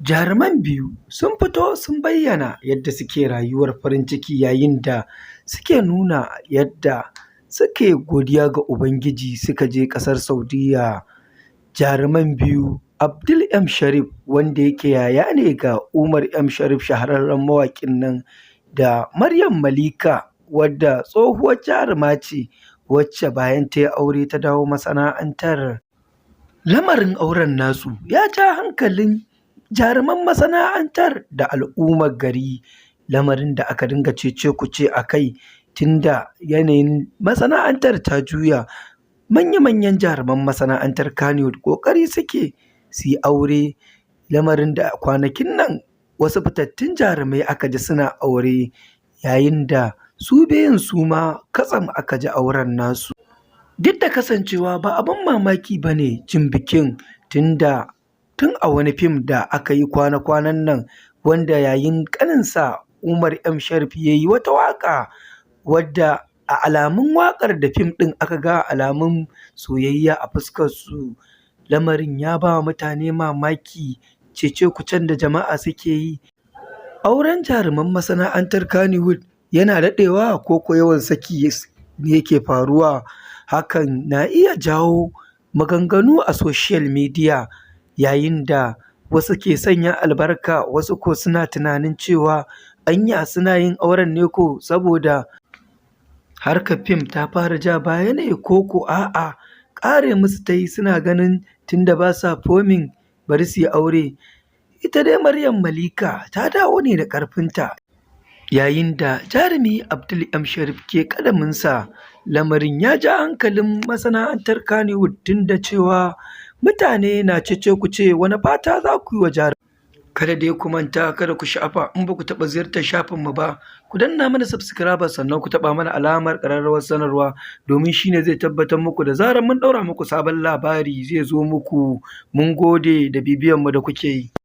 Jaruman biyu sun fito sun bayyana yadda suke rayuwar farin ciki yayin da suke nuna yadda suke godiya ga Ubangiji suka je ƙasar Saudiyya. Jaruman biyu, Abdul M Sharif, wanda yake yaya ne ga Umar M Sharif, shahararren mawaƙin nan, da Maryam Malika, wadda tsohuwar jaruma ce wacce bayan ta yi aure ta dawo masana'antar. Lamarin auren nasu ya ja hankalin jaruman masana'antar da al'ummar gari, lamarin da aka dinga cece-kuce a kai, tunda yanayin masana'antar ta juya. Manya-manyan jaruman masana'antar Kannywood ƙoƙari suke su yi aure, lamarin da kwanakin nan wasu fitattun jarumai aka ji suna aure, yayin da su biyun su ma kwatsam aka ji auren nasu. Duk da kasancewa ba abin mamaki ba ne jin bikin, tunda tun a wani fim da aka yi kwana-kwanan nan, wanda yayin ƙaninsa Umar M Sharif ya yi wata waƙa, wadda a alamun waƙar da fim ɗin aka ga alamun soyayya a fuskarsu. Lamarin ya ba wa mutane mamaki, cece-kucen da jama'a suke yi. Auren jaruman masana'antar Kannywood yana daɗewa ko ko yawan saki ne yake faruwa? Hakan na iya jawo maganganu a social media, yayin da wasu ke sanya albarka, wasu ko suna tunanin cewa anya suna yin auren ne ko saboda harkar fim ta fara ja baya ne, ko ko a'a, ƙare musu ta yi, suna ganin tunda ba sa forming bari su yi aure. Ita dai Maryam Malika ta dawo ne da ƙarfinta, yayin da jarumi Abdul M Sharif ke ƙadaminsa. Lamarin ya ja hankalin masana'antar Kannywood, tunda cewa mutane na cece-kuce. Wane fata za ku yi wa jaruman? Kada dai ku manta, kada ku sha'afa, in ba ku taɓa ziyartar shafinmu ba, ku danna mana subscribe, sannan ku taɓa mana alamar ƙararrawar sanarwa, domin shi ne zai tabbatar muku da zarar mun ɗaura muku sabon labari zai zo muku. Mun gode da bibiyanmu da kuke yi.